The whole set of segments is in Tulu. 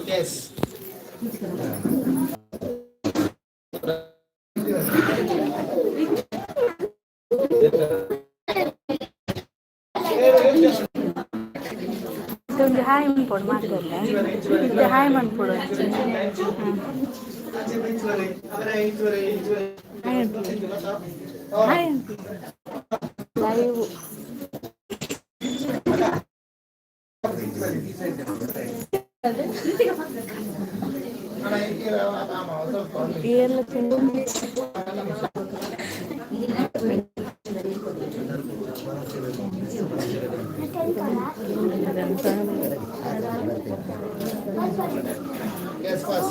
Yes. ಒಂಜಿ ಹಾಯ್ ಮನ್ಪೊಡು ಮಾತೆರ್ಲ ಇತ್ತೆ ಹಾಯ್ ಮನ್ಪೊಡು. Hi hi live. ಏರ್ಲ Yes, pass.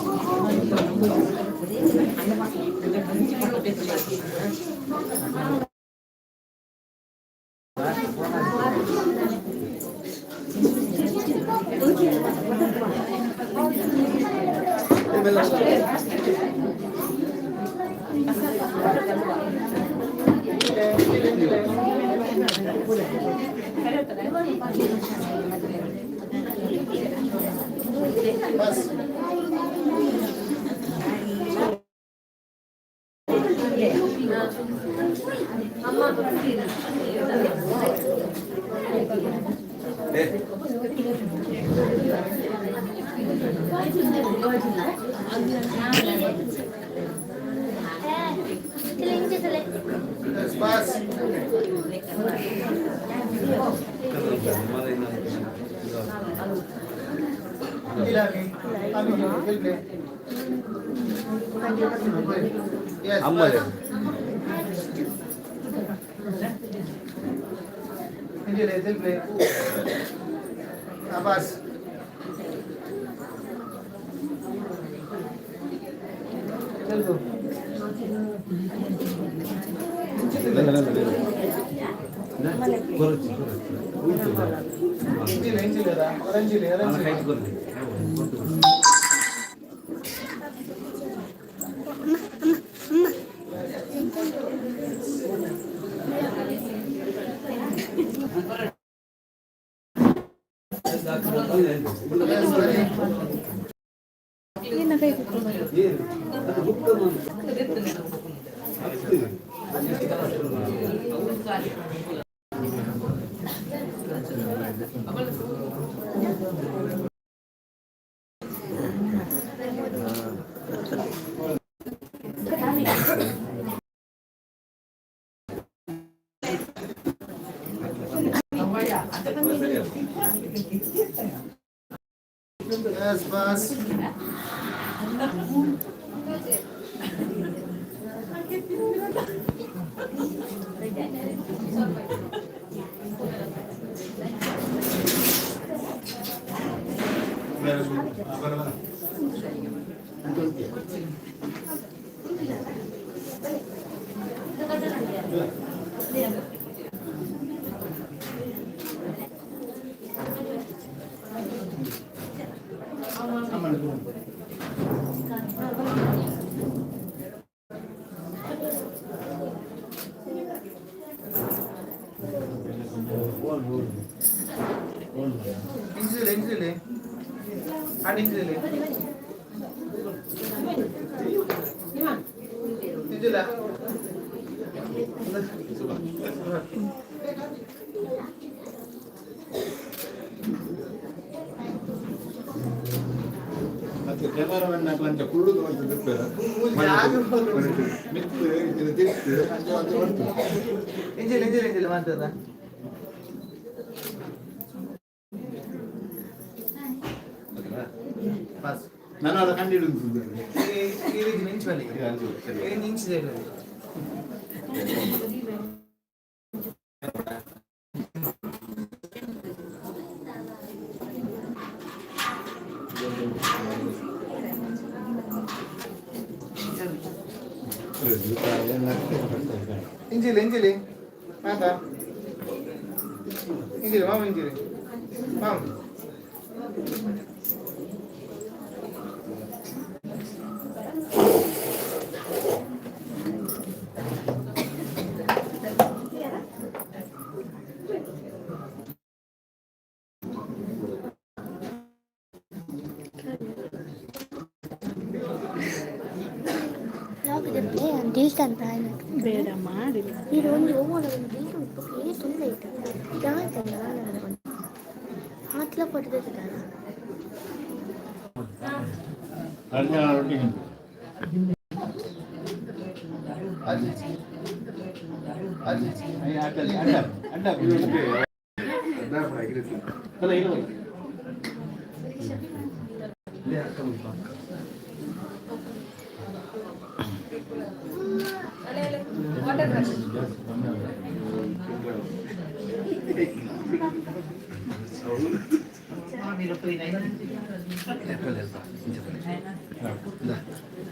Pass. Yes, pass. Yes, ಅಮ್ಮಲೆ. Pass. ಇಂಜಿಲೆ, ತಿಲ್ಪ್ಲೆ. Pass. Telugu. ಇಂಜಿಲೆ, ಇಂಜಿಲೆದ, orange orange. ಏನ ಕೈ Yes, pass. ಇಂಜಿಲೆ, ಇಂಜಿಲೆ. And ಇಂಜಿಲೆ. ಇಂಜಿಲ. ಮತ್ತೆ ಕ್ಯಾಮರಾಮನ್ ಅಂಚ ಕುಳ್ಳುದು ಅಂತ ತಿರ್ಪೆರ ಮಿತ್ತು ಇಂಚಿನ ತಿರ್ತು ಅಂಚ ಅಂಚ ಬರ್ತದೆ. ಇಂಜಿಲೆ, ಇಂಜಿಲೆ, ಇಂಜಿಲೆ ಮಾತದ. ಪಾಸ್. ನಾನು ಅದ ಕಂಡು ಈ ಈ ರೀತಿ ನಿಂಚು ಬಲ್ಲಿ. ಈ ನಿಂಚು ಸೇರ್ಲಿ. ಇಂಜಿಲಿ ಇಂಜಿಲಿ ಮಾತಾ ಇಂಜಿಲಿ ಮಾಮ ಇಂಜಿಲಿ ಮಾಮ. ಡಿಲ್ಟ್ ಅಂತ. ಬೇಡ ಮಾಡಿ. ಇದು ಒಂದು ಒಂದು ಡಿಲ್ಟ್ ಉಂಟು, ಏತ್ ಉಂಡು ಐತ ದಾದ ಆತ್ಲ ಪಡ್ದಿದ್ದಾರ. ರಡ್ಡ್ ಜನ ಒಟ್ಟಿಗೆ ಉಂಟು. ಅಜ್ಜಿ ಅಜ್ಜಿ. ಅಯ್ಯ, ಅಡ್ಡ ಅಡ್ಡ ಅಡ್ಡ ಅಲ್ಲ ಇಲ್ಲ.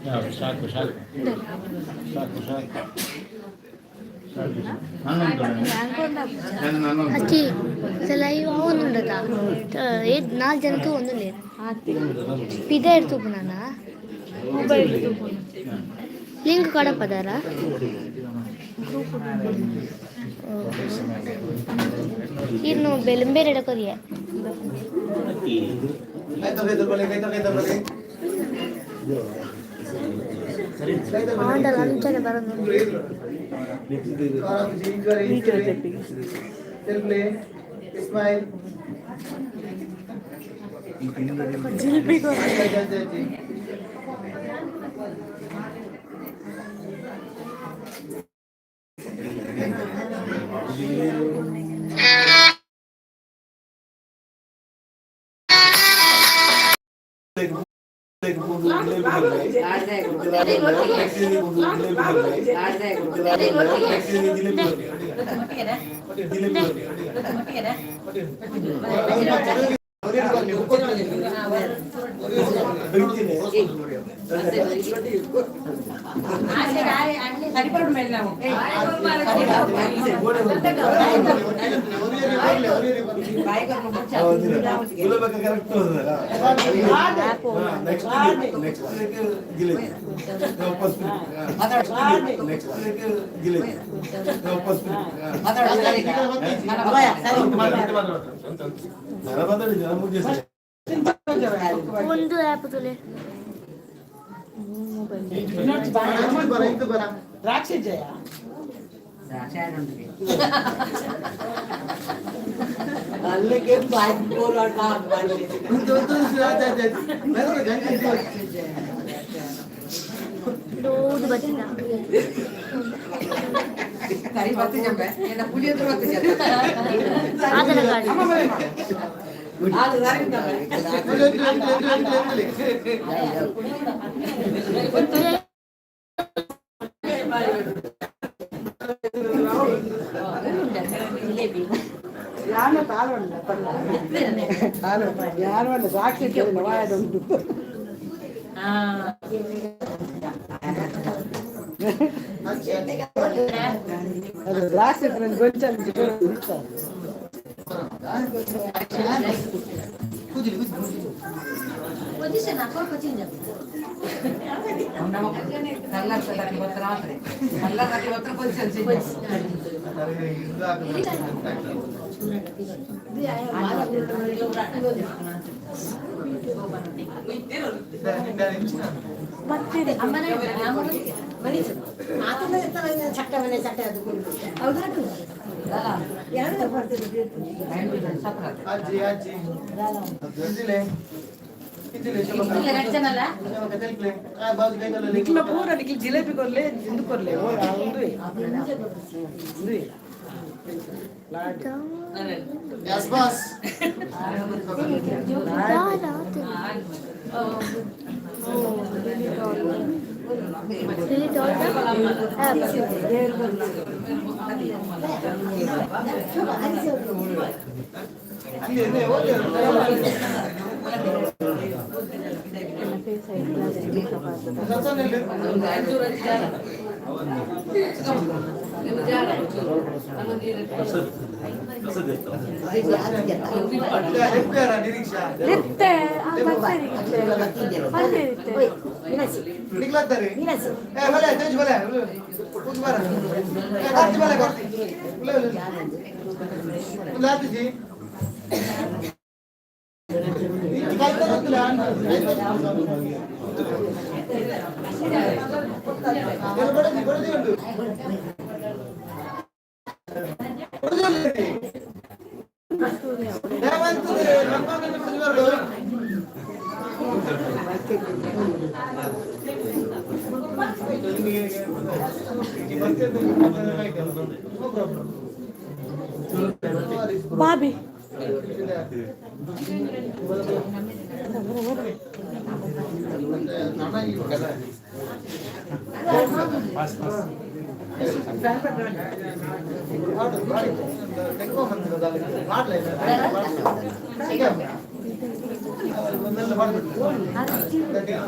ಸಾಕು ಸಾಕು ಸಾಕು ಸಾಕು ಸಾಕು. ನಾನೊಂದು ನಾನು. ಅಚ್ಚಿ ಲೈವ್ ಅವನುಂಡದ ಏತ್ ನಾಲ್ಕು ಜನಕ್ಕೆ ಒಂದು ಪಿದ എടുത്തു ನಾನ. ಮೊಬೈಲ್. ಲಿಂಕ್ ಕಡಪದಾರ. ಇನ್ನು ಬೆಲಂಬೇರೆ ಕೊರಿಯ. ಕೈ ತಗೋ ಬಲೆ, ಕೈ ತಗೋ ಬಲೆ. ಆಂಡಲ ಅಂಚನೆ ಬರೋದು. ವೀಡಿಯೋ ತೆಪ್ಪಿ. ಸ್ಮೈಲ್. ಜಿಲ್ಬಿ. ಅಜ್ಜಿ. Next next jalebi, first next jalebi, first. ಜನ ಬಂದ್ರೆ ಜನ ಮುಗಿಸಿ. ಒಂದು ಆ್ಯಪ್ ತುಲೆ. ಬರ ಇಂದು ಬರ. ದ್ರಾಕ್ಷಿ ಜಯ. ಅಲ್ಲಿಗೆ. ಒಂದು ಒಂದು ಅಜ್ಜಿ ಅಜ್ಜಿ ಗಂಟೆ. ದೋದು ಬತ್ತಿದ. ಸರಿ ಬತ್ತಿಜಂಬೆ ಏನ ಪುಳಿಯೋದ್ರ ಬತ್ತಿಜ. ಆಧಾರ ಕಾರ್ಡ್. ಅದು ಸರಿ. ಯಾನ ತಾಳವಣ್ಣ ಯಾನವಣ್ಣ ಸಾಕ್ಷಿ ವಾಯದುಂಟು. ಅದು ದ್ರಾಕ್ಷಿ ಗೊಂಚ. ಕೂದಿಲಿ ಕೂದಿಲಿ. ಕಲ್ಲರ್ ಗೊತ್ತರ ಕೊಂಚ. ಇದು ಹಾಕುದು. ಅಜ್ಜಿ ಅಜ್ಜಿ ಇಂಜಿಲೆ ಇಂಜಿಲೆ ಶುಭಕ ಶುಭಕ ತೆಲ್ಕ್ಲೆ ಆ ಬಾಜು ಕೈಗಲ್ಲ. ನಿಕ್ಲ ಪೂರ ನಿಕ್ಲ ಜಿಲೇಬಿ ಕೊರ್ಲೆ ಇಂದು ಕೊರ್ಲೆ ಓ ಉಂದು ಉಂದು. Yes boss. ದಾದ. Delete all the apps. ಅಲ್ಲಿ ಎಲ್ಲಿ ಹೋಗಿ. Face ID. ಸತ್ಸಂಗಲ್ಲಿ. ಇತ್ತೆ ಆ ಬರ್ತಾರೆ ಇತ್ತೆ ನಿಕ್ಲಾಗ್ತಾರೆ ಏ ಬಲೆ ತೇಜ್ ಬಲೆ ಕೂತ್ ಬಾರ ಏ ಕಾರ್ತಿ ಬಲೆ ಕಾರ್ತಿ ಉಲ್ಲ ಉಲ್ಲ ಆತಿಜಿ ಬಡದಿ ಬಡದಿ ಉಂಟು ಬಡದಿ ಬಾಬಿ.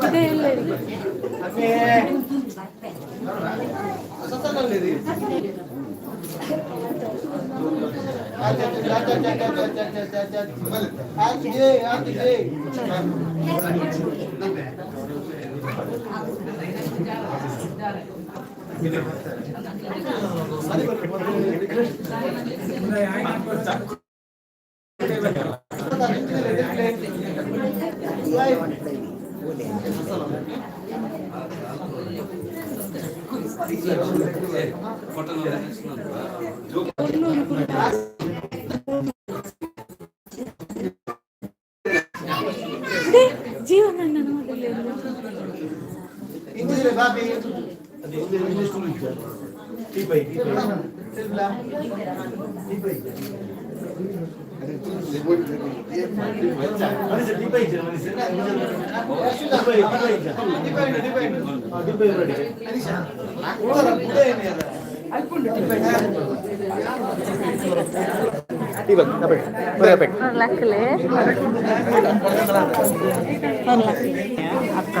ಇದೆ ಇಲ್ಲ ಜೀವನ ಮೊದಲೇ. ಲಕ್ಲೆ. ಅಕ್ಕ.